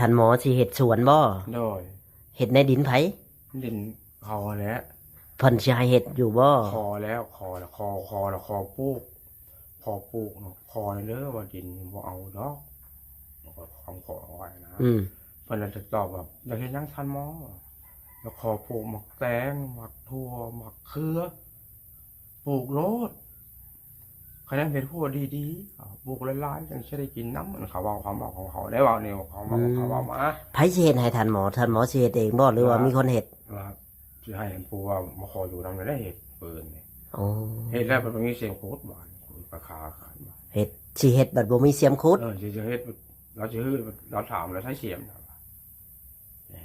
ທ່ານໝໍຊິເຮັດສວນບໍ່? ໂດຍ. ເຮັດໃນດິນໃຜ? ດິນເຂົາຫັ້ນແຫຼະ. ເພິ່ນຊິໃຫ້ເຮັດຢູ່ບໍ່? ຂໍແລ້ວ ຂໍແລ້ວ ຂໍ ຂໍແລ້ວ ຂໍປູກ ຂໍປູກ ຂໍເດີ ວ່າດິນບໍ່ເອົາດອກ ຄຳຂໍເອົາໄວ້ນະ. ອືມ. ເພິ່ນລະຈະຕອບວ່າ ຢາກເຮັດຫຍັງທ່ານໝໍ? ຢາກຂໍປູກໝາກແຕງ ໝາກຖົ່ວ ໝາກເຂືອ ປູກໂລດ ຄັນຍັງເຮັດຫົວດີໆ ປູກຫຼາຍໆ ຈັ່ງຊິໄດ້ກິນນຳ. ເຂົາເວົ້າ ຄຳເວົ້າຂອງເຂົາໄດ້ ເວົ້າແນວເຂົາເວົ້າ ອືມ ເຂົາເວົ້າມາ. ໃຜຊິເຮັດໃຫ້ທ່ານໝໍ? ທ່ານໝໍຊິເຮັດເອງບໍ່ ຫຼືວ່າ ວ່າມີຄົນເຮັດ? ວ່າຊິໃຫ້ຜູ້ວ່າມາຂໍຢູ່ນຳໄດ້ເຮັດເປີນນີ້. ອໍ. ເຮັດແລ້ວມັນມີສຽມຂຸດບາດ ກະຄາກັນ. ເຮັດ ຊິເຮັດບັດບໍ່ມີສຽມຂຸດ? ເອີ ຊິເຮັດ ລາວຊິ ລາວຖາມ ລາວໃຊ້ສຽມ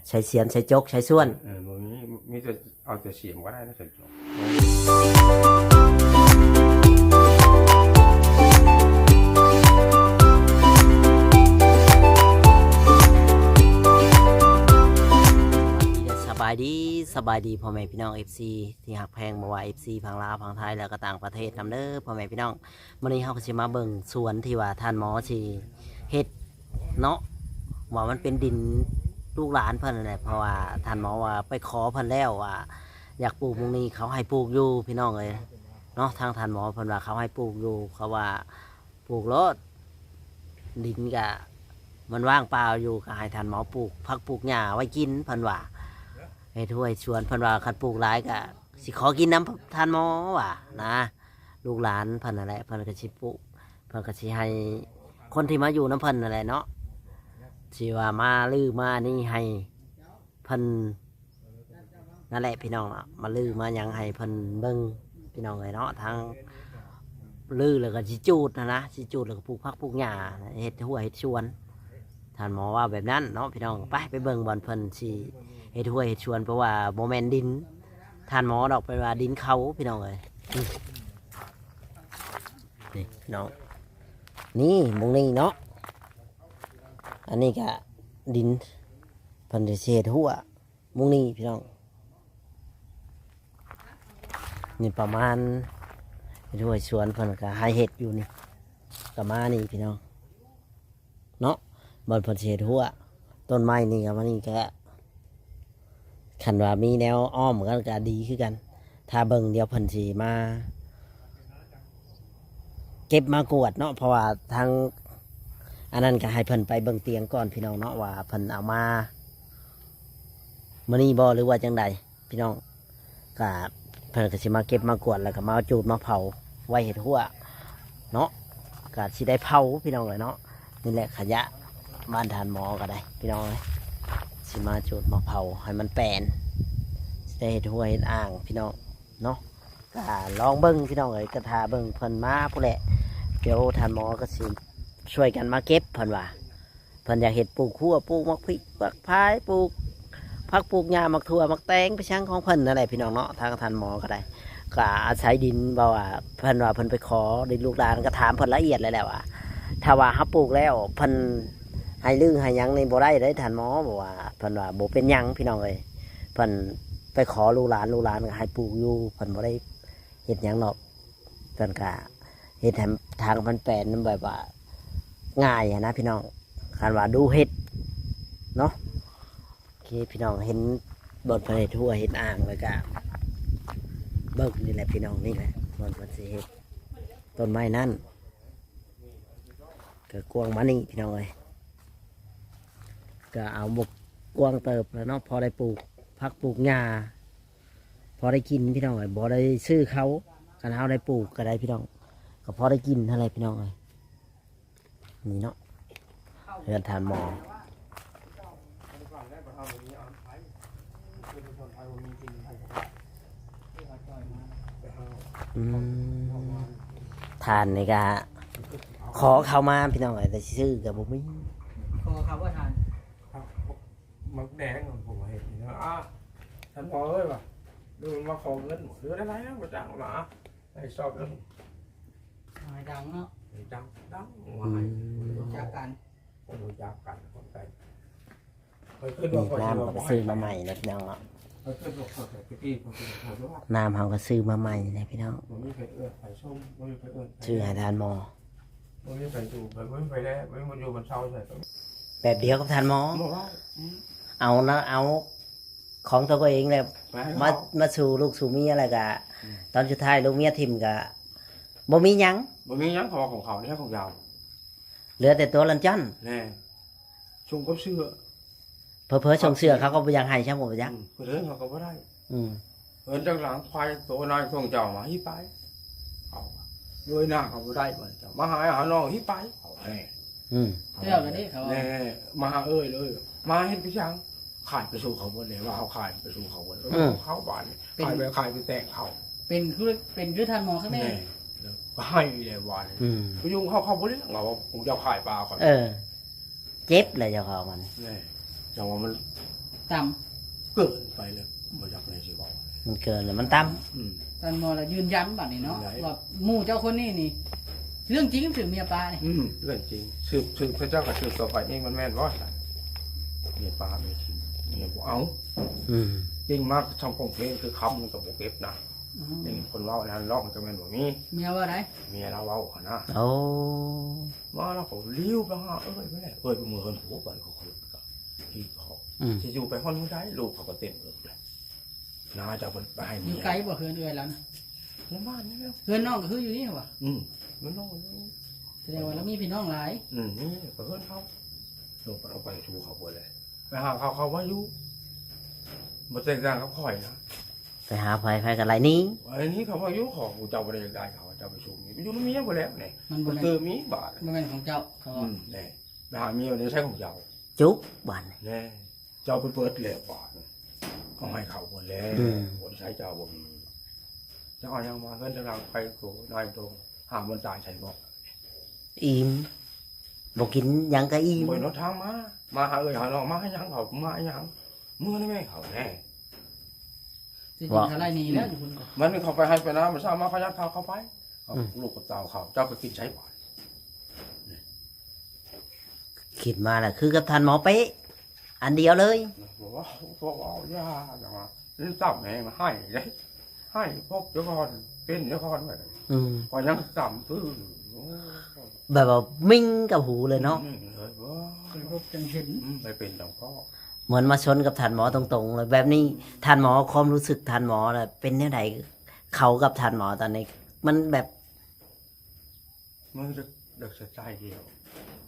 ໃຊ້ສຽມ ໃຊ້ຈົກ ໃຊ້ສ່ວນ. ເອີ ບໍ່ມີ ມີແຕ່ເອົາແຕ່ສຽມກໍໄດ້ນະ ໃສ່ຈົກ. ສະບາຍດີ ສະບາຍດີພໍ່ແມ່ພີ່ນ້ອງ ເອັຟຊີ ທີ່ຮັກແພງ ບໍ່ວ່າ ເອັຟຊີ ຝັ່ງລາວ ຝັ່ງໄທ ແລ້ວກໍຕ່າງປະເທດນຳເດີ ພໍ່ແມ່ພີ່ນ້ອງ. ມື້ນີ້ເຮົາກໍຊິມາເບິ່ງສວນທີ່ວ່າທ່ານໝໍຊິເຮັດເນາະ ວ່າມັນເປັນດິນລູກຫຼານເພິ່ນນັ້ນແຫຼະ ເພາະວ່າທ່ານໝໍວ່າໄປຂໍເພິ່ນແລ້ວວ່າຢາກປູກໝ່ອງນີ້ ເຂົາໃຫ້ປູກຢູ່ພີ່ນ້ອງເອີຍເນາະ. ທາງທ່ານໝໍເພິ່ນວ່າເຂົາໃຫ້ປູກຢູ່ ເຂົາວ່າປູກໂລດ ດິນກະມັນວ່າງເປົ່າຢູ່ ກະໃຫ້ທ່ານໝໍປູກຜັກປູກຫຍ້າໄວ້ກິນ ເພິ່ນວ່າເຮັດຮົ້ວເຮັດສວນ. ເພິ່ນວ່າຄັນປູກຫຼາຍກະຊິຂໍກິນນຳທ່ານໝໍວ່ານະ. ລູກຫຼານເພິ່ນນັ້ນແຫຼະ ເພິ່ນກໍຊິປູກ ເພິ່ນກໍຊິໃຫ້ຄົນທີ່ມາຢູ່ນຳເພິ່ນນັ້ນແຫຼະເນາະ ທີ່ວ່າມາລືມານີ້ໃຫ້ເພິ່ນນັ້ນແຫຼະພີ່ນ້ອງເນາະ ມາລືມາຫຍັງໃຫ້ເພິ່ນເບິ່ງພີ່ນ້ອງເອີຍເນາະ. ທາງລືແລ້ວກໍຊິຈູດຫັ້ນນະ ຊິຈູດແລ້ວກໍປູກຜັກປູກຫຍ້າ ເຮັດຮົ້ວເຮັດສວນ ທ່ານໝໍວ່າແບບນັ້ນເນາະພີ່ນ້ອງ. ໄປ ໄປເບິ່ງບ່ອນເພິ່ນຊິເຮັດຮົ້ວເຮັດສວນ ເພາະວ່າບໍ່ແມ່ນດິນທ່ານໝໍດອກ ເພິ່ນວ່າດິນເຂົາພີ່ນ້ອງເອີຍ. ນີ້ພີ່ນ້ອງ ນີ້ໝ່ອງນີ້ເນາະ ອັນນີ້ກະດິນ ເພິ່ນຊິເຮັດຮົ້ວໝ່ອງນີ້ພີ່ນ້ອງ. ນີ້ປະມານ ເຮັດຮົ້ວເຮັດສວນ ເພິ່ນກະໃຫ້ເຮັດຢູ່ນີ້ ປະມານນີ້ພີ່ນ້ອງ ເນາະ ບ່ອນເພິ່ນຊິເຮັດຮົ້ວ. ຕົ້ນໄມ້ນີ້ກໍ ມານີ້ກໍ ຄັນວ່າມີແນວອ້ອມກັນກໍດີຄືກັນ. ຖ້າເບິ່ງ ດຽວເພິ່ນຊິມາເກັບມາກວດເນາະ ເພາະວ່າທາງອັນນັ້ນກໍໃຫ້ເພິ່ນໄປເບິ່ງຕຽງກ່ອນພີ່ນ້ອງເນາະ ວ່າເພິ່ນເອົາມາມື້ນີ້ບໍ່ ຫຼືວ່າຈັ່ງໃດ. ພີ່ນ້ອງ ກະເພິ່ນກະຊິມາເກັບມາກວດ ແລ້ວກະມາຈູດມາເຜົາໄວ້ເຮັດຮົ້ວເນາະ ກະຊິໄດ້ເຜົາພີ່ນ້ອງເອີຍເນາະ. ນີ້ແຫຼະຂະຫຍະບ້ານທ່ານໝໍກໍໄດ້ພີ່ນ້ອງເອີຍ ຊິມາຈູດມາເຜົາໃຫ້ມັນແປນ ຊິໄດ້ເຮັດຮົ້ວເຮັດອ່າງພີ່ນ້ອງເນາະ. ກະລອງເບິ່ງພີ່ນ້ອງເອີຍ ກະຖ້າເບິ່ງເພິ່ນມາພຸ້ນແຫຼະ ດຽວທ່ານໝໍກໍຊິຊ່ວຍກັນມາເກັບ ເພິ່ນວ່າ ເພິ່ນຢາກເຮັດປູກຮົ້ວ ປູກໝາກພິກ ໝາກພາຍ ປູກຜັກປູກຫຍ້າ ໝາກຖົ່ວ ໝາກແຕງ ໄປຊ່າງຂອງເພິ່ນນັ້ນແຫຼະພີ່ນ້ອງເນາະ. ທາງທ່ານໝໍກໍໄດ້ ກໍອາໄສດິນ ເວົ້າວ່າ ເພິ່ນວ່າເພິ່ນໄປຂໍດິນລູກຫຼານ ກໍຖາມເພິ່ນລະອຽດແລ້ວແຫຼະວ່າ ຖ້າວ່າເຮົາປູກແລ້ວ ເພິ່ນໃຫ້ຮື້ໃຫ້ຫຍັງນີ້ບໍ່ໄດ້ເດ້ທ່ານໝໍ ເພາະວ່າເພິ່ນວ່າບໍ່ເປັນຫຍັງພີ່ນ້ອງເອີຍ ເພິ່ນໄປຂໍລູກຫຼານ ລູກຫຼານກໍໃຫ້ປູກຢູ່ ເພິ່ນບໍ່ໄດ້ເຮັດຫຍັງດອກ. ເພິ່ນກະເຮັດໃຫ້ທາງມັນແປນແບບວ່າງ່າຍຫັ້ນນະພີ່ນ້ອງ ຄັນວ່າດູເຮັດເນາະ. ໂອເຄພີ່ນ້ອງ ເຫັນບ່ອນເພິ່ນເຮັດຮົ້ວເຮັດອ່າງ ແລ້ວກະເບິ່ງນີ້ແຫຼະພີ່ນ້ອງ ນີ້ແຫຼະບ່ອນເພິ່ນຊິເຮັດ ຕົ້ນໄມ້ນັ້ນ ກະກວ້າງມານີ້ພີ່ນ້ອງເອີຍ ກະເອົາບໍ່ກວ້າງເຕີບແລ້ວເນາະ ພໍໄດ້ປູກຜັກປູກຫຍ້າ ພໍໄດ້ກິນພີ່ນ້ອງເອີຍ ບໍ່ໄດ້ຊື້ເຂົ້າ ຄັນເຮົາໄດ້ປູກກໍໄດ້ພີ່ນ້ອງ ກໍພໍໄດ້ກິນຫັ້ນແຫຼະພີ່ນ້ອງເອີຍ. ນີ້ເນາະ ເຮືອນທ່ານໝໍ ອືມ ທ່ານນີ້ກະຂໍເຂົ້າມາພີ່ນ້ອງເອີຍ ແຕ່ຊິຊື້ກໍບໍ່ມີ ຂໍເຂົ້າບໍ່ທ່ານ? ໝາກແດງ ຜົມເຫັນຢູ່ນະ ອາ ທ່ານພໍ່ເອີຍວ່າ ຫຼືມັນມາຂໍເງິນ ຫຼືໄດ້ໄລ ບໍ່ຈ້າງມາ ໃຫ້ຊອກເງິນ ໃຫ້ດັງເນາະ ໃຫ້ດັງ ດັງ ອືມ ວ່າໃຫ້ ຮູ້ຈັກກັນ ບໍ່ຮູ້ຈັກກັນ ຄົນໄກ ຂ້ອຍຄິດວ່າ ນີ້ ຂ້ອຍ ນ້ຳ ຊິວ່າ ກໍໄປຊື້ມາໃໝ່ເນາະ ພີ່ນ້ອງເນາະ ຂ້ອຍຄິດວ່າ ຂ້ອຍໄປຕະກີ້ ຂ້ອຍຄິດວ່າ ນ້ຳເຮົາກໍຊື້ມາໃໝ່ເດ້ພີ່ນ້ອງ ບໍ່ມີໃຜເອີ້ນໃຜຊົມ ບໍ່ມີໃຜເອີ້ນໃຜ ຊື້ໃຫ້ທ່ານໝໍ ບໍ່ມີໃຜຢູ່ ບໍ່ມີໃຜແລ ບໍ່ມີ ບໍ່ຢູ່ ມັນເຊົາໃສ່ ແບບດຽວກັບທ່ານໝໍ ບໍ່ເວົ້າ ອືມ ເອົານະ ເອົາຂອງຕົວເອງແຫຼະ ມາ ມາສູ່ລູກສູ່ເມຍ ແລ້ວກະ ອືມ ຕອນສຸດທ້າຍລູກເມຍຖິ້ມກະບໍ່ມີຫຍັງ ບໍ່ມີຫຍັງ ເພາະວ່າຂອງເຂົານີ້ຂອງເຈົ້າ ເຫຼືອແຕ່ຕົວລັນຈອນ ແນ່ ສົ່ງກັບເສື້ອ ເຜີໆສົ່ງເສື້ອເຂົາກໍບໍ່ຢາກໃຫ້ຊ້ຳ ກໍບໍ່ຈັກ ອືມ ເພິ່ນເອີ້ນເຂົາກໍບໍ່ໄດ້ ອືມ ເອີ້ນຈັກຫຼັງ ຄວາຍໂຕນາຍຂອງເຈົ້າມາ ຮີບໄປ ເອົາເລີຍນາ ເຂົາບໍ່ໄດ້ ເຈົ້າມາຫາ ຫານ້ອງ ຮີບໄປ ເອົາແນ່ ອືມ ແລ້ວລະເດ້ ເຂົາ ແນ່ ມາຫາເອີຍເລີຍ ມາເຮັດຄືຫຍັງ ຂາຍໄປສູ່ເຂົາເບິດແລ້ວ ວ່າເຮົາຂາຍໄປສູ່ເຂົາເບິດ ອືມ ເຂົາບາດນີ້ ເປັນ ຂາຍໄປ ຂາຍໄປແຕ່ງເຂົາ ເປັນຄື ເປັນຄືທ່ານໝໍຄັກແນ່ ແນ່ ແລ້ວກໍໃຫ້ແລ້ວບາດນີ້ ອືມ ໄປຍຸ້ງເຂົາ ເຂົາບໍ່ລ້ຽງ ເອົາ ເຈົ້າຂາຍປາຂ້ອຍ ເອີ ເຈັບແລ້ວເຈົ້າຂອງມັນ ແນ່ ຈັ່ງວ່າມັນຕ່ຳເກີນໄປແລ້ວ ບໍ່ຈັກແນວຊິເວົ້າ ມັນເກີນແລ້ວ ມັນຕ່ຳ ອືມ ທ່ານໝໍລະຢືນຢັນບາດນີ້ເນາະ ວ່າໝູ່ເຈົ້າຄົນນີ້ນີ້ ເລື່ອງຈິງຖືກເມຍປານີ້ ອືມ ເລື່ອງຈິງ ສືບ ສືບ ເຂົາເຈົ້າກໍສືບຕໍ່ໄປອີກ ມັນແມ່ນບໍ່ ເມຍປາ ເມຍຖິ້ມ ເມຍບໍ່ເອົາ ອືມ ຈິງມາກະຊ່ຳຂອງເພງຄືຄຳ ມັນກໍບໍ່ເກັບນະ ອືມ ເປັນຄົນເວົ້າແນວນັ້ນ ລອກມັນກໍແມ່ນບໍ່ມີ ເມຍວ່າໃດ ເມຍລາວເວົ້າຫັ້ນນະ ໂອ້ ມາແລ້ວກໍລິ້ວໄປຫາເອີຍໄປແລ້ວ ເອີຍໄປເມືອເຮືອນຜົວ ບາດນີ້ເຂົາກໍ ທີ່ເຂົາ ອືມ ຊິຢູ່ໄປຮອດມື້ໃດ ລູກເຂົາກໍເຕັມເອີຍແລ້ວ ນາຈະເພິ່ນໄປໃຫ້ເມຍ ຢູ່ໄກບໍ່ເຮືອນເອື້ອຍລາວນະ ໃນບ້ານນີ້ແຫຼະ ເຮືອນນ້ອງກໍຄືຢູ່ນີ້ຫວາ ອືມ ເຮືອນນ້ອງຢູ່ນີ້ ສະແດງວ່າລາວມີພີ່ນ້ອງຫຼາຍ ອືມ ນີ້ກໍເຮືອນເຂົາ ລົງໄປເອົາໄປສູ່ເຂົາເບິດແລ້ວ ໄປຫາເຂົາ ເຂົາບໍ່ຢູ່ ບໍ່ແຕກຕ່າງກັບຂ້ອຍນະ ໄປຫາໃຜ ໃຜກໍໄລ່ໜີ ໄລ່ໜີ ເຂົາບໍ່ຢູ່ ເຂົາ ເຈົ້າບໍ່ໄດ້ຢາກໄດ້ເຂົາ ເຈົ້າໄປສູ່ເມຍ ຢູ່ນຳເມຍບໍ່ແລ້ວນີ້ ມັນບໍ່ແມ່ນ ຄືມີບາດ ບໍ່ແມ່ນຂອງເຈົ້າ ເຂົາ ອືມ ແນ່ ໄປຫາເມຍໃນໃຊ້ຂອງເຈົ້າ ຈຸກບາດນີ້ ແນ່ ເຈົ້າໄປເປີດແລ້ວບາດນີ້ ເຂົາໃຫ້ເຂົາເບິດແລ້ວ ອືມ ບໍ່ໄດ້ໃຊ້ເຈົ້າ ບໍ່ມີ ເຈົ້າເອົາຫຍັງມາ ເງິນຕາລາງໄປໂຕນາຍໂຕ ຫາມັນຕາຍໃສ່ບໍ່ ອີ່ມ ບໍ່ກິນຫຍັງກໍອີ່ມ ບໍ່ເອົາທາງມາ ມາຫາເອີຍຫານ້ອງ ມາຫາຫຍັງເຂົາ ມາຫາຫຍັງ ເມືອນຳແມ່ເຂົາແນ່ ຊິກິນເຂົາໄລ່ໜີແລ້ວຢູ່ພຸ້ນກໍ ມັນເຂົາໄປໄຮ່ໄປນາ ມັນສາມາດເຂົາຍັດພາເຂົາໄປ ອືມ ລູກກັບເຕົ້າເຂົາ ເຈົ້າກໍກິນໃຊ້ບາດ ຄິດມາລະຄືກັບທ່ານໝໍເປະ ອັນດຽວເລີຍ ບໍ່ເວົ້າ ບໍ່ເວົ້າ ຢ່າ ຢ່າມາ ມັນຊ້ຳແຮງ ໃຫ້ເດ້ ໃຫ້ພົບເຈົ້າກ່ອນ ເປັນເຈົ້າກ່ອນ ອືມ ກໍຍັງຊ້ຳຄື ໂອ້ ແບບວ່າມິ່ງກັບຫູເລີຍເນາະ ມິ່ງເລີຍ ບໍ່ ໄປພົບຈັ່ງເຫັນ ອືມ ໄປເປັນດອກກໍ ເໝືອນມາຊົນກັບທ່ານໝໍຕົງໆເລີຍ ແບບນີ້ ອືມ ທ່ານໝໍ ຄວາມຮູ້ສຶກທ່ານໝໍລະເປັນແນວໃດ ເຂົາກັບທ່ານໝໍຕອນນີ້ ມັນແບບ ມັນເລິກ ເລິກສະໃຈດຽວ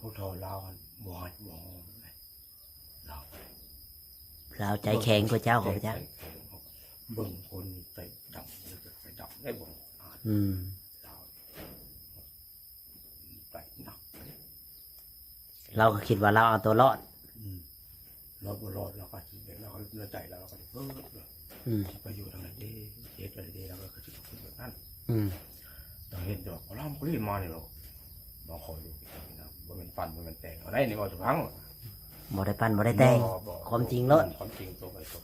ຜູ້ທໍ່ລາວຫັ້ນບໍ່ໃຫ້ບໍ່ຮ້ອງເລີຍ ລາວ ລາວໃຈແຂງກວ່າເຈົ້າ ຂ້າພະເຈົ້າ ໃຈແຂງ ເບິ່ງຄົນໃຈດຳ ໃຈດຳໄດ້ບໍ່ ອືມ ລາວໃຈໜັກ ລາວກໍຄິດວ່າລາວເອົາຕົວລອດ ອືມ ລອດບໍ່ລອດ ລາວກໍຄິດແບບນັ້ນ ໃນໃຈລາວກໍເລີຍ ອືມ ຊິໄປຢູ່ທາງໃດເດ ເຮັດແນວໃດເດ ລາວກໍຄິດແບບນັ້ນ ອືມ ຕ້ອງເຫັນດອກ ລາວບໍ່ໄດ້ມານີ້ດອກ ມາຂໍຢູ່ ບໍ່ແມ່ນປັ່ນ ບໍ່ແມ່ນແຕ່ງ ເອົາໄດ້ນີ້ ເວົ້າສູ່ຟັງ ບໍ່ໄດ້ປັ່ນ ບໍ່ໄດ້ແຕ່ງ ບໍ່ ບໍ່ ຄວາມຈິງໂລດ ອືມ ຄວາມຈິງຕົງໄປຕົງ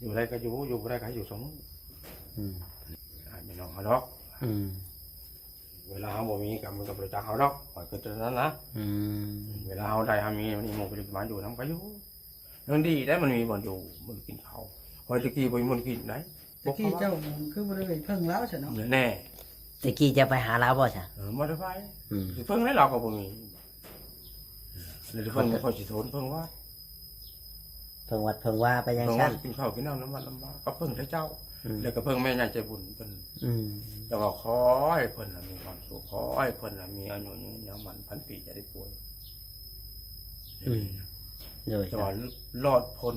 ຢູ່ໄດ້ກໍຢູ່ ຢູ່ບໍ່ໄດ້ກໍໃຫ້ຢູ່ສອງມື້ ອືມ ອ້າຍແມ່ນ້ອງເຮົາດອກ ອືມ ເວລາເຮົາບໍ່ມີກໍມັນກໍບໍ່ຮູ້ຈັກເຮົາດອກ ຂ້ອຍຄິດແນວນັ້ນນະ ອືມ ເວລາເຮົາໄດ້ເຮົາມີ ມັນມີໝູ່ເພິ່ນມາຢູ່ນຳກໍຢູ່ ຍັງດີໄດ໋ ມັນມີບ່ອນຢູ່ ມັນກິນເຂົ້າ ຂ້ອຍແຕ່ກີ້ບໍ່ມີບ່ອນກິນໄດ໋ ແຕ່ກີ້ເຈົ້າຄືບໍ່ໄດ້ໄປເພິ່ງລາວຊັ້ນເນາະ ແນ່ ແຕ່ກີ້ເຈົ້າໄປຫາລາວບໍ່ຊະ? ເອີ ບໍ່ໄດ້ໄປ ອືມ ຊິເພິ່ງໃດລາວກໍບໍ່ມີ ແລ້ວຊິເພິ່ງ ຂ້ອຍຊິໂທນເພິ່ງວ່າ ເພິ່ງວັດເພິ່ງວາໄປຈັ່ງຊັ້ນ ກິນເຂົ້າກິນນ້ຳນຳວັດນຳວາ ກໍເພິ່ງແຕ່ເຈົ້າ ອືມ ແລ້ວກໍເພິ່ງແມ່ໃຫຍ່ໃຈບຸນເພິ່ນ ອືມ ແຕ່ວ່າຂໍໃຫ້ເພິ່ນນະມີຄວາມສຸກ ຂໍໃຫ້ເພິ່ນນະມີອາຍຸຍືນຍາວໝັ້ນພັນປີ ຢ່າໄດ້ປ່ວຍ ອືມ ໂດຍ ແຕ່ວ່າລອດພົ້ນ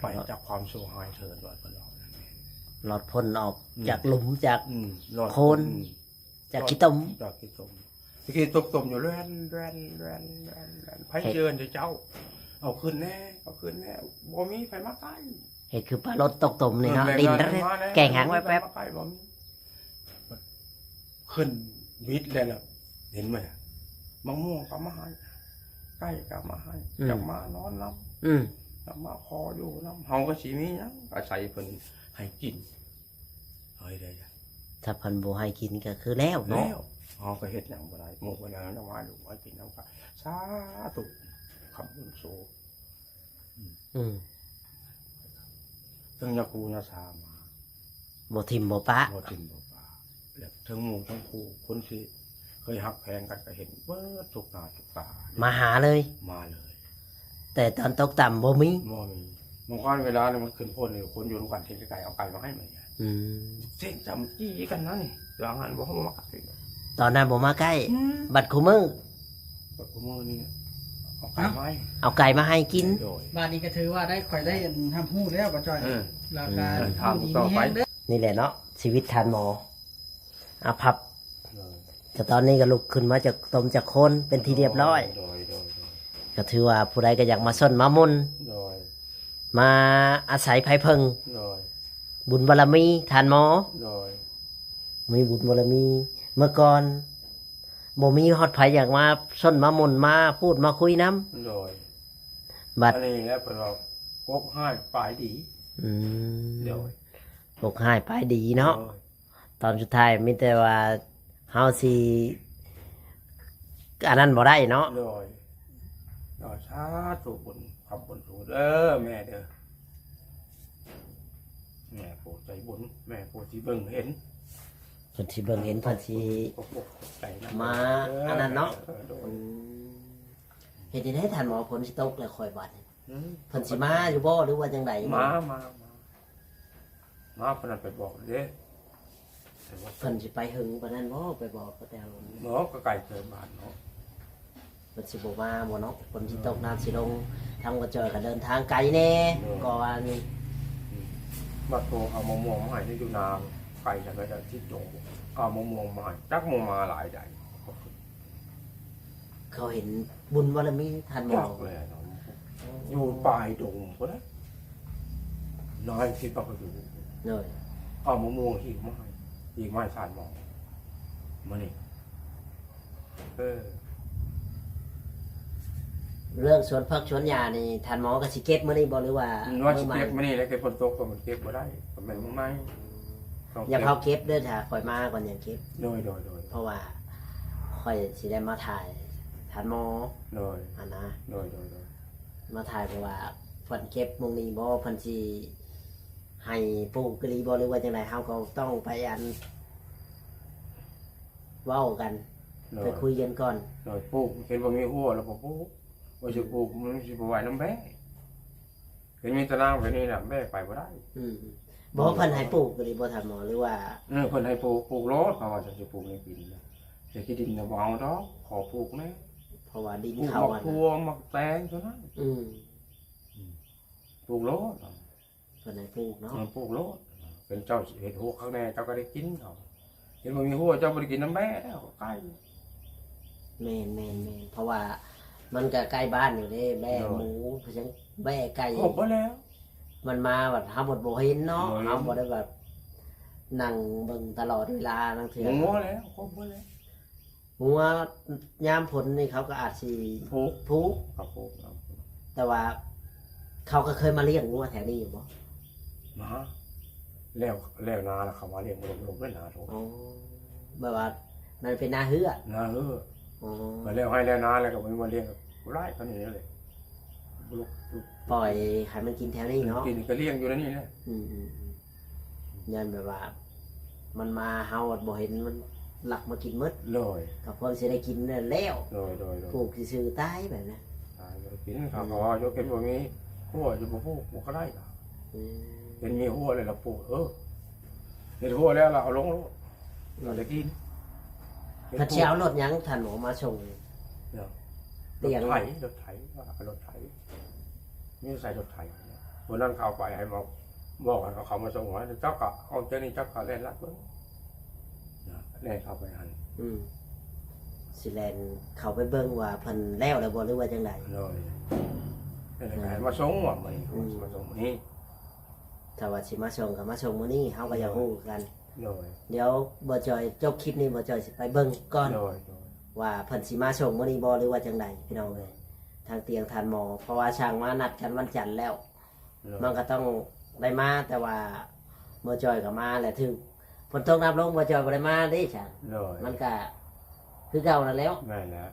ໄປຈາກຄວາມຊົ່ວຮ້າຍເທີ້ນ ລອດພົ້ນອອກ ອືມ ຈາກຫຼຸມ ຈາກ ອືມ ໂຄນ ອືມ ຈາກຂີ້ຕົມ ຈາກຂີ້ຕົມ ຕະກີ້ຕົກຕົມຢູ່ແລ່ນ ແລ່ນ ແລ່ນ ແລ່ນ ແລ່ນ ໃຜເຊີນເຈົ້າ ເອົາຂຶ້ນແດ່ ເອົາຂຶ້ນແດ່ ບໍ່ມີໃຜມາໃກ້ ເຮັດຄືປາລົດຕົກຕົມນີ້ເນາະ ເອີ ຫຼິ້ນ ແກ່ງຫາງແວບໆ ບໍ່ມີໃຜມາໃກ້ ບໍ່ມີ ຂຶ້ນວິດແລ້ວລະ ເຫັນບໍ່ລະ ມະມ່ວງກໍມາໃຫ້ ໄກ່ກໍມາໃຫ້ ອືມ ຢາກມານອນນຳ ອືມ ຢາກມາຂໍຢູ່ນຳ ເຮົາກໍຊິມີຫຍັງ ອາໄສເພິ່ນໃຫ້ກິນ ເອີ ໄດ້ ຖ້າເພິ່ນບໍ່ໃຫ້ກິນກໍຄືແລ້ວເນາະ ແລ້ວ ເຮົາກໍເຮັດຫຍັງບໍ່ໄດ້ ໝູ່ເພິ່ນເອົາຫຍັງມາໃຫ້ລູກໃຫ້ກິນ ເຮົາກໍສາທຸ ຄຳບຸນສູ່ ອືມ ເຖິງຍາຄູຍາຊາມາ ບໍ່ຖິ້ມບໍ່ປະ ບໍ່ຖິ້ມບໍ່ປະ ແລ້ວເຖິງໝູ່ເຖິງຄູ່ ຄົນຊິ ເຄີຍຮັກແພງກັນກໍເຫັນເບິດທຸກໜ້າທຸກຕາ ມາຫາເລີຍ ມາເລີຍ. ແຕ່ຕອນຕົກຕ່ຳບໍ່ມີ ບໍ່ມີ. ບາງຄານເວລານີ້ມັນຂຶ້ນພົ້ນນີ້ ຄົນຢູ່ນຳກັນເຫັນໄກໆ ເອົາໄກ່ມາໃຫ້ມັນ. ອືມ ເສັງຈຳຈີກັນນະນີ້ ຫຼັງຫັ້ນບໍ່ເຂົ້າມາໃກ້ ຕອນນັ້ນບໍ່ມາໃກ້. ອືມ ບັດຄູ່ມື້ ບັດຄູ່ມື້ນີ້ເອົາໄກ່ມາໃຫ້ ເອົາໄກ່ມາໃຫ້ກິນ. ໂດຍ ບາດນີ້ກໍຖືວ່າໄດ້ ຂ້ອຍໄດ້ຮັບຮູ້ແລ້ວ ບໍ່ຈ້ອຍ. ເອີ ແລ້ວກໍ ອືມ ຢູ່ດີມີແຮງເດີ. ນີ້ແຫຼະເນາະ ຊີວິດທ່ານໝໍ ອາພັບ ໂດຍ ກໍຕອນນີ້ກໍລຸກຂຶ້ນມາຈາກຕົມຈາກໂຄນເປັນທີ່ຮຽບຮ້ອຍ. ໂດຍ ໂດຍ ໂດຍ ກໍຖືວ່າຜູ້ໃດກໍຢາກມາຊົນມາໝຸ່ນ ໂດຍ ມາອາໄສໄພເພິ່ງ. ໂດຍ ບຸນບາລະມີທ່ານໝໍ ໂດຍ ມີບຸນບາລະມີ. ເມື່ອກ່ອນບໍ່ມີຮອດໃຜຢາກມາຊົນມາໝຸ່ນ ມາພູດມາຄຸຍນຳ. ໂດຍ ບັດ ອັນນີ້ແຫຼະເພິ່ນວ່າ ກົກຮ້າຍປາຍດີ. ອືມ ໂດຍ ກົກຮ້າຍປາຍດີເນາະ. ໂດຍ ຕອນສຸດທ້າຍມີແຕ່ວ່າເຮົາຊິອັນນັ້ນບໍ່ໄດ້ເນາະ. ໂດຍ ໂດຍ ສາທຸບຸນ ຂອບຄຸນສູເດີແມ່ເດີ ແມ່ຜູ້ໃຈບຸນ ແມ່ຜູ້ທີ່ເບິ່ງເຫັນ ເພິ່ນຊິເບິ່ງເຫັນ ເພິ່ນຊິ ຂອບໃຈນຳ ມາ ເດີ ອັນນັ້ນເນາະ. ໂດຍ ອືມ ເຮັດຈັ່ງໃດທ່ານໝໍ ຝົນຊິຕົກແລ້ວຂ້ອຍບາດນີ້? ອືມ ເພິ່ນຊິມາຢູ່ບໍ່ ຫຼືວ່າຈັ່ງໃດ? ມາ ມາ ມາ ມາ ເພິ່ນນັ້ນໄປບອກເດ້. ເພິ່ນຊິໄປເຫິງປານນັ້ນບໍ່ ໄປບອກກະແຕວ? ບໍ່ ກໍໄກເກີນບ້ານເນາະ. ເພິ່ນຊິບໍ່ມາບໍ່ເນາະ ຝົນຊິຕົກ ອືມ ນ້ຳຊິລົງ ທາງບໍ່ຈ່ອຍກໍເດີນທາງໄກແດ່. ໂດຍ ກໍວ່ານີ້ ອືມ ມາໂທເອົາມະມ່ວງມາໃຫ້ຢູ່ນາ ໄກຈັ່ງໃດກໍຊິຕົກ ເອົາມະມ່ວງມາໃຫ້ ຈັກມະມ່ວງມາຫຼາຍໃດ. ເຂົາເຫັນບຸນບາລະມີທ່ານໝໍ ຈັກແຫຼະເນາະ ຢູ່ປາຍດົງພຸ້ນນະ ນາຍທີ່ປະກະຢູ່. ໂດຍ ເອົາມະມ່ວງອີກມາໃຫ້ ອີກມາໃຫ້ທ່ານໝໍ ມື້ນີ້. ເອີ ເລື່ອງສວນຜັກສວນຫຍ້ານີ້ ທ່ານໝໍກໍຊິເກັບມື້ນີ້ບໍ່ ຫຼືວ່າ ວ່າຊິເກັບມື້ນີ້ແຫຼະ ແຕ່ຝົນຕົກກໍມັນເກັບບໍ່ໄດ້ ກໍແມ່ນມື້ໃໝ່. ຕ້ອງເກັບ ຢ່າພາວເກັບເດີ ຖ້າຂ້ອຍມາກ່ອນຈັ່ງເກັບ. ໂດຍ ໂດຍ ໂດຍ ເພາະວ່າຂ້ອຍຊິໄດ້ມາຖ່າຍທ່ານໝໍ ໂດຍ ຫັ້ນນະ. ໂດຍ ໂດຍ ໂດຍ ມາຖ່າຍ ເພາະວ່າເພິ່ນເກັບໝ່ອງນີ້ບໍ່ ເພິ່ນຊິໃຫ້ປູກອີ່ຫຼີບໍ່ ຫຼືວ່າຈັ່ງໃດ ເຮົາກໍຕ້ອງໄປອັນ ເວົ້າກັນ ໂດຍ ໄປຄຸຍກັນກ່ອນ. ໂດຍ ປູກ ເຫັນວ່າມີຮົ້ວແລ້ວກໍປູກ ວ່າຊິປູກ ອືມ ມັນຊິບໍ່ໄຫວນຳແບ້. ເຫັນມີຕາລາງແບບນີ້ນະ ແບ້ໄປບໍ່ໄດ້. ອືມ ບໍ່ ເພິ່ນໃຫ້ປູກອີ່ຫຼີບໍ່ທ່ານໝໍ ຫຼືວ່າ? ເອີ ເພິ່ນໃຫ້ປູກ ປູກໂລດ ເຂົາວ່າຈະປູກໃນດິນນະ ແຕ່ທີ່ດິນນະບໍ່ເອົາດອກ ຂໍປູກແດ່ ເພາະວ່າດິນເຂົາ ປູກໝາກຖົ່ວ ໝາກແຕງເທົ່ານັ້ນ. ອືມ ອືມ ປູກໂລດ ເພິ່ນໃຫ້ປູກເນາະ. ເອີ ປູກໂລດ ເປັນເຈົ້າເຮັດຮົ້ວຄັກແນ່ ເຈົ້າກໍໄດ້ກິນ ເຂົາ ເຫັນບໍ່ມີຮົ້ວ ເຈົ້າບໍ່ໄດ້ກິນນຳແບ້ແລ້ວ ໄກ່. ແມ່ນໆໆ ເພາະວ່າມັນກໍໃກ້ບ້ານຢູ່ເດ້ ແບ້ ໂດຍ ໝູ ເພິ່ນຍັງແບ້ໄກ່ ຄົບເບິດແລ້ວ. ມັນມາບັດເຮົາບັດບໍ່ເຫັນເນາະ ບໍ່ເຫັນ ເຮົາບໍ່ໄດ້ແບບນັ່ງເບິ່ງຕະຫຼອດເວລາ ລາງເທື່ອ ງົວແລ້ວ ຄົບເບິດແລ້ວ. ງົວຍາມຝົນນີ້ເຂົາກໍອາດຊິຜູກ ຜູກ ເຂົາຜູກເອົາ. ແຕ່ວ່າເຂົາກໍເຄີຍມາລ້ຽງງົວແຖວນີ້ຢູ່ບໍ່? ມາ ແລ້ວ ແລ້ວນາແລ້ວເຂົາມາລ້ຽງ ລົງ ລົງເປັນນາໂທ. ອໍ ແບບວ່າມັນເປັນນາເຮືອ ນາເຮືອ. ອໍ ມາແລ້ວໄຮ່ແລ້ວນາແລ້ວກໍມາລ້ຽງຫຼາຍປານນີ້ແຫຼະ ລຸກ ລຸກ ປ່ອຍໃຫ້ມັນກິນແຖວນີ້ເນາະ. ກິນກໍລ້ຽງຢູ່ໃນນີ້ແຫຼະ. ອືມ ອືມ ອືມ ຢ້ານແບບວ່າມັນມາ ເຮົາບໍ່ເຫັນ ມັນລັກມາກິນໝົດ. ໂດຍ ກໍພວມຊິໄດ້ກິນນັ້ນແລ້ວ. ໂດຍ ໂດຍ ໂດຍ ປູກຊື່ໆ ຕາຍແບບນັ້ນ ຕາຍບໍ່ໄດ້ກິນ. ເຂົາກໍວ່າຢູ່ເປັນບໍ່ມີຮົ້ວ ຈະບໍ່ປູກ ປູກກໍໄດ້. ອືມ ເຫັນມີຮົ້ວແລ້ວລະປູກ ເອີ ເຮັດຮົ້ວແລ້ວລະເອົາລົງໂລດ ລະໄດ້ກິນ. ເພິ່ນຊິເອົາລົດຫຍັງທ່ານໝໍມາສົ່ງ? ເນາະ ລົດໄຖ ລົດໄຖ ວ່າເອົາລົດໄຖ ມີໃສ່ລົດໄຖ. ມື້ນັ້ນເຂົາໄປໃຫ້ມາບອກໃຫ້ເຂົາມາສົ່ງໃຫ້ ເຈົ້າກໍອອກຈາກນີ້ ເຈົ້າກໍແລ່ນລັດເບິ່ງນະ ແລ່ນເຂົ້າໄປຫັ້ນ. ອືມ ຊິແລ່ນເຂົ້າໄປເບິ່ງວ່າເພິ່ນແລ້ວແລ້ວບໍ່ ຫຼືວ່າຈັ່ງໃດ? ໂດຍ ແລ້ວກໍໃຫ້ມາສົ່ງວ່າມື້ນີ້ ອືມ ມາສົ່ງມື້ນີ້. ຖ້າວ່າຊິມາສົ່ງກໍມາສົ່ງມື້ນີ້ ເຮົາກໍຢາກຮູ້ຄືກັນ. ໂດຍ ດຽວບໍ່ຈ່ອຍຈົບຄລິບນີ້ ບໍ່ຈ່ອຍຊິໄປເບິ່ງກ່ອນ ໂດຍ ໂດຍ ວ່າເພິ່ນຊິມາສົ່ງມື້ນີ້ບໍ່ ຫຼືວ່າຈັ່ງໃດ ພີ່ນ້ອງເອີຍ. ທາງຕຽງທ່ານໝໍ ເພາະວ່າຊ່າງມານັດກັນວັນຈັນແລ້ວ ໂດຍ ມັນກໍຕ້ອງໄດ້ມາ ແຕ່ວ່າບໍ່ຈ່ອຍກໍມາແຫຼະ ຖືກຝົນຕົກນ້ຳລົງ ບໍ່ຈ່ອຍບໍ່ໄດ້ມາເດ້ ຊ່າງ. ໂດຍ ມັນກໍຄືເກົ່ານັ້ນແຫຼ້ວ. ແມ່ນແລ້ວ.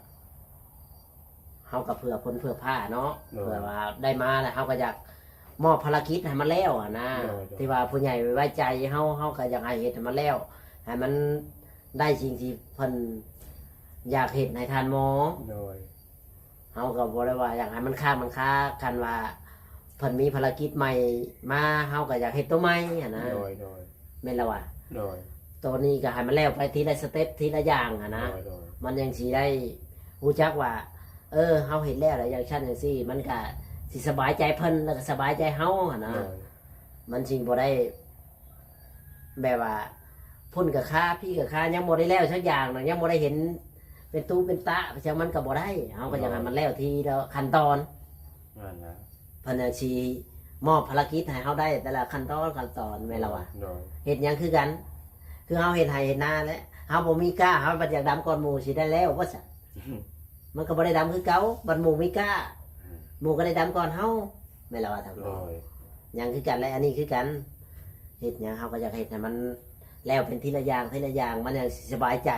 ເຮົາກໍເພື່ອຄົນເພື່ອພາເນາະ ໂດຍ ເພື່ອວ່າໄດ້ມາແລ້ວ ເຮົາກໍຢາກມອບພາລະກິດໃຫ້ມັນແລ້ວຫັ້ນນະ ໂດຍ ໂດຍ ທີ່ວ່າຜູ້ໃຫຍ່ໄວ້ໃຈເຮົາ ເຮົາກໍຢາກໃຫ້ເຮັດໃຫ້ມັນແລ້ວ ໃຫ້ມັນໄດ້ສິ່ງທີ່ເພິ່ນ ຢາກເຮັດໃຫ້ທ່ານໝໍ. ໂດຍ. ເຮົາກໍບໍ່ໄດ້ວ່າຢາກໃຫ້ມັນຄ້າງມັນຄາ, ຄັນວ່າເພິ່ນມີພາລະກິດໃໝ່ມາ ເຮົາກໍຢາກເຮັດໂຕໃໝ່ຫັ້ນນະ. ໂດຍ ໂດຍ. ແມ່ນລະວ່າ. ໂດຍ. ໂຕນີ້ກໍໃຫ້ມັນແລ້ວໄປທີລະສະເຕັບ ທີລະຢ່າງຫັ້ນນະ. ໂດຍ ໂດຍ. ມັນຍັງຊິໄດ້ຮູ້ຈັກວ່າ ເອີ ເຮົາເຮັດແລ້ວລະ ຢ່າງຊັ້ນຢ່າງຊີ້ ມັນກໍຊິສະບາຍໃຈເພິ່ນ ແລ້ວກໍສະບາຍໃຈເຮົາຫັ້ນນະ. ໂດຍ. ມັນຊິບໍ່ໄດ້ ແບບວ່າພຸ້ນກໍຄາ ພີ້ກໍຄາ ຍັງບໍ່ໄດ້ແລ້ວຈັກຢ່າງນະ ຍັງບໍ່ໄດ້ເຫັນເປັນຕູເປັນຕະ ຈັ່ງມັນກໍບໍ່ໄດ້. ເຮົາກໍຢາກໃຫ້ມັນແລ້ວທີລະຂັ້ນຕອນ. ນັ້ນນະ. ເພິ່ນຊິມອບພາລະກິດໃຫ້ເຮົາໄດ້ແຕ່ລະຂັ້ນຕອນ ຂັ້ນຕອນ ແມ່ນລະວ່າ. ໂດຍ. ເຮັດຫຍັງຄືກັນ ຄືເຮົາເຮັດໄຮ່ເຮັດນາແຫຼະ ເຮົາບໍ່ມີກ້າ ເຮົາບັດຢາກດຳກ່ອນໝູ່ ຊິໄດ້ແລ້ວບໍ່ຊະ? ມັນກໍບໍ່ໄດ້ດຳຄືເກົ່າ ບັດໝູ່ມີກ້າ ອືມ ໝູ່ກໍໄດ້ດຳກ່ອນເຮົາ ແມ່ນລະວ່າທ່ານ. ໂດຍ. ຫຍັງຄືກັນແຫຼະ ອັນນີ້ຄືກັນ ເຮັດຫຍັງເຮົາກໍຢາກເຮັດໃຫ້ມັນແລ້ວເປັນທີລະຢ່າງ ທີລະຢ່າງ ມັນຈັ່ງຊິສະບາຍໃຈ.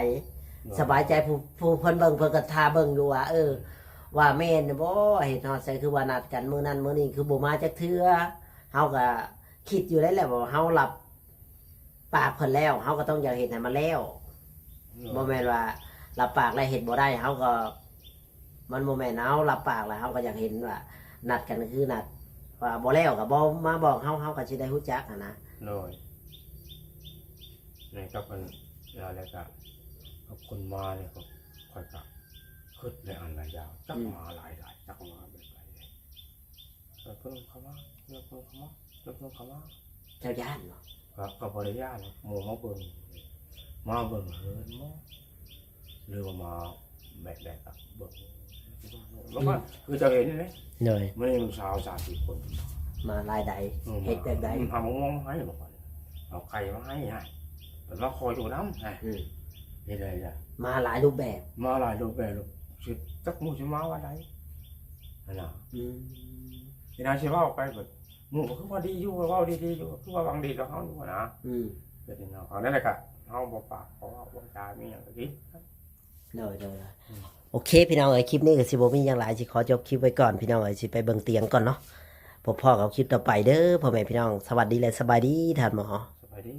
ໂດຍ. ສະບາຍໃຈຜູ້ ຜູ້ເພິ່ນເບິ່ງ ເພິ່ນກໍຖ້າເບິ່ງຢູ່ວ່າ ເອີ ອືມ ວ່າແມ່ນບໍ່ ເຮັດຮອດໃສ ຄືວ່ານັດກັນມື້ນັ້ນມື້ນີ້ ຄືບໍ່ມາຈັກເທື່ອ. ເຮົາກໍຄິດຢູ່ໄດ້ແຫຼະວ່າເຮົາຮັບ ປາກເພິ່ນແລ້ວ ເຮົາກໍຕ້ອງຢາກເຮັດໃຫ້ມັນແລ້ວ. ໂດຍ. ບໍ່ແມ່ນວ່າຮັບປາກແລ້ວເຮັດບໍ່ໄດ້ ເຮົາກໍ ມັນບໍ່ແມ່ນເຮົາຮັບປາກແລ້ວ ເຮົາກໍຢາກເຫັນວ່ານັດກັນຄືນັດ ວ່າບໍ່ແລ້ວກໍບໍ່ມາບອກເຮົາ ເຮົາກໍຊິໄດ້ຮູ້ຈັກຫັ້ນນະ. ໂດຍ. ນີ້ກໍເພິ່ນ ແລ້ວ ແລ້ວກໍກັບຄົນມານີ້ ກໍຂ້ອຍກໍຄິດຫຼາຍອັນຫຼາຍຢ່າງ ຈັກ ອືມ ມາຫຼາຍໆ ຈັກມາແບບໃດ. ເພິ່ນເຂົ້າມາ ເພິ່ນເຂົ້າມາ ເພິ່ນເຂົ້າມາ ເຈົ້າຢ້ານບໍ່? ກໍ ກໍບໍ່ໄດ້ຢ້ານ ໝູ່ມາເບິ່ງ ມາເບິ່ງເຮືອນໝໍ ຫຼືວ່າມາແບກ ແບກກັບເບິ່ງ ແລ້ວກໍ ອືມ ຄືເຈົ້າເຫັນນີ້. ໂດຍ. ມື້ນີ້ລູກສາວສາມສີ່ຄົນ ມາຫຼາຍໃດ ເອີ ເຮັດແບບໃດ? ເອົາມະມ່ວງມາໃຫ້ ບາງຄົນເອົາໄຂ່ມາໃຫ້ ເພິ່ນວ່າຂໍຢູ່ນຳ ອືມ ເຮັດໄດ້ລະ ມາຫຼາຍຮູບແບບ ມາຫຼາຍຮູບແບບ ຊິຈັກມື້ຊິມາວັນໃດຫັ້ນນະ. ອືມ ເວລາຊິເວົ້າໄປກໍ ໝູ່ກໍຄືວ່າດີຢູ່ ເວົ້າດີໆຢູ່ ຄືວ່າຫວັງດີກັບເຮົາຢູ່ນະ. ອືມ ເປັນເນາະ ເອົານັ້ນແຫຼະ ກະເຮົາບໍ່ປາກ ເພາະວ່າວາຈາມີຫຍັງກໍດີ. ໂດຍ ໂດຍ ອືມ ໂອເຄ ພີ່ນ້ອງເອີຍ ຄລິບນີ້ກໍຊິບໍ່ມີຫຍັງຫຼາຍ ຊິຂໍຈົບຄລິບໄວ້ກ່ອນ ພີ່ນ້ອງເອີຍ ຊິໄປເບິ່ງຕຽງກ່ອນເນາະ ພົບພໍ້ກັບຄລິບຕໍ່ໄປເດີ ພໍ່ແມ່ພີ່ນ້ອງ ສະຫວັດດີ ແລະ ສະບາຍດີ ທ່ານໝໍ. ສະບາຍດີ.